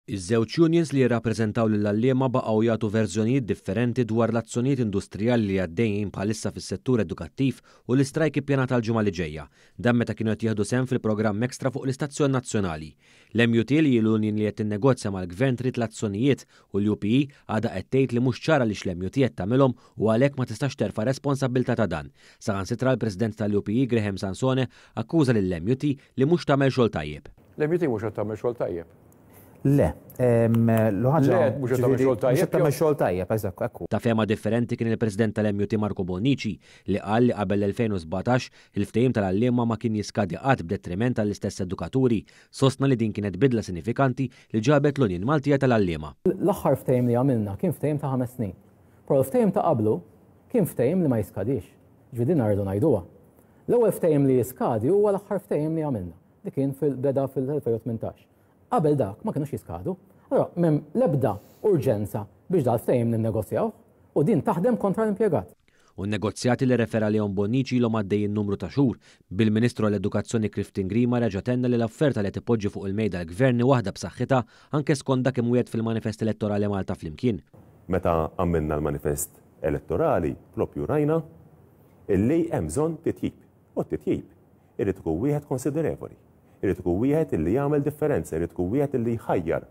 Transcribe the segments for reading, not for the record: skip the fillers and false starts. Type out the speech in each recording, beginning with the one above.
Iż-żewġ unions li jirrappreżentaw lill-għalliema baqgħu jagħtu verżjonijiet differenti dwar l-azzjonijiet industrijali li għaddejjin bħalissa fis-settur edukattiv u l-istrajk ippjanat għall-ġimgħa li ġejja. Dan meta kienu qed jieħdu sehem fil-programm Extra fuq l-istazzjon nazzjonali. L-MUT li hi l-union li qed tinnegozja mal-Gvern trid l-azzjonijiet u l-UPE għadha qed tgħid li mhux ċar għaliex l-MUT qed tagħmilhom u għalhekk ma tistax terfa' responsabbiltà ta' dan. Saħansitra l-President tal-UPE Graham Sansone akkuża lill-MUT li mhux tagħmel xogħol tajjeb. L-MUT mhux qed tagħmel xogħol tajjeb. Le, l-ħaġa. Le, mhux qed tagħmel xogħol tajjeb. Mhux qed tagħmel xogħol tajjeb, eżatt, ekku. Ta' fehma differenti kien il-President tal-MUT Marco Bonnici li qal li qabel l-2017 il-ftehim tal-għalliema ma kien jiskadi qatt b'detriment għall-istess edukaturi. Sostna li din kienet bidla sinifikanti li ġabet l-Unjin Maltija tal-Għalliema. L-aħħar ftehim li għamilna kien ftehim ta' ħames snin. Però l-ftehim ta' qablu kien ftehim li ma jiskadix. Ġifieri din rridu ngħiduha. L-ewwel ftehim li jiskadi huwa l-aħħar ftehim li għamilna, li kien beda fil-2018. Qabel dak ma kinux jiskadu. Allura m'hemm l-ebda urġenza biex dal-ftehim ninnegozjawh u din taħdem kontra l-impjegat. U n-negozjati li rrefera għalihom Bonnici ilhom għaddejjin numru ta' xhur, bil-Ministru għall-Edukazzjoni Clifton Grima reġa' tenna li l-offerta li qed ipoġġi fuq il-mejda l-Gvern hi waħda b'saħħitha anke skont dak imwiegħed fil-manifest elettorali Malta Flimkien. Meta għamilna l-manifest elettorali proprju rajna illi hemm bżonn titjib. U t-titjib irid ikun wieħed konsiderevoli. Irid ikun wieħed illi jagħmel differenza, irid ikun wieħed illi jħajjar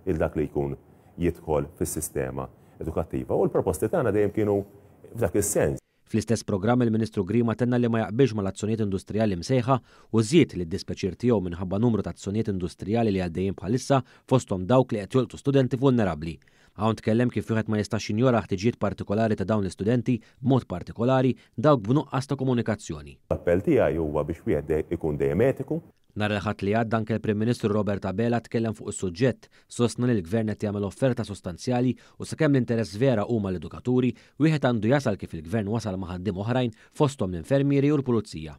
'il dak li jkun jidħol fis-sistema edukattiva. U l-proposti tagħna dejjem kienu f'dak is-sens. Fl-istess programm il-Ministru Grima tenna li ma jaqbilx mal-azzjonijiet industrijali msejħa u żied li d-dispjaċir tiegħu minħabba numru ta' azzjonijiet industrijali li għaddejjin bħalissa fosthom dawk li qed jolqtu studenti vulnerabbli. Hawn tkellem kif wieħed ma jistax jinjora l-ħtiġijiet partikolari ta' dawn l-istudenti, b'mod partikolari dawk b'nuqqas ta' komunikazzjoni. L-appell tiegħi huwa biex wieħed ikun dejjem etiku. Nhar il-Ħadd li għadda anke l-Prim Ministru Robert Abela tkellem fuq is-suġġett. Sostna li l-Gvern qed jagħmel offerta sostanzjali u sakemm l-interess vera huma l-edukaturi, wieħed għandu jasal kif il-Gvern wasal ma' ħaddiema oħrajn fosthom l-infermieri u l-pulizija.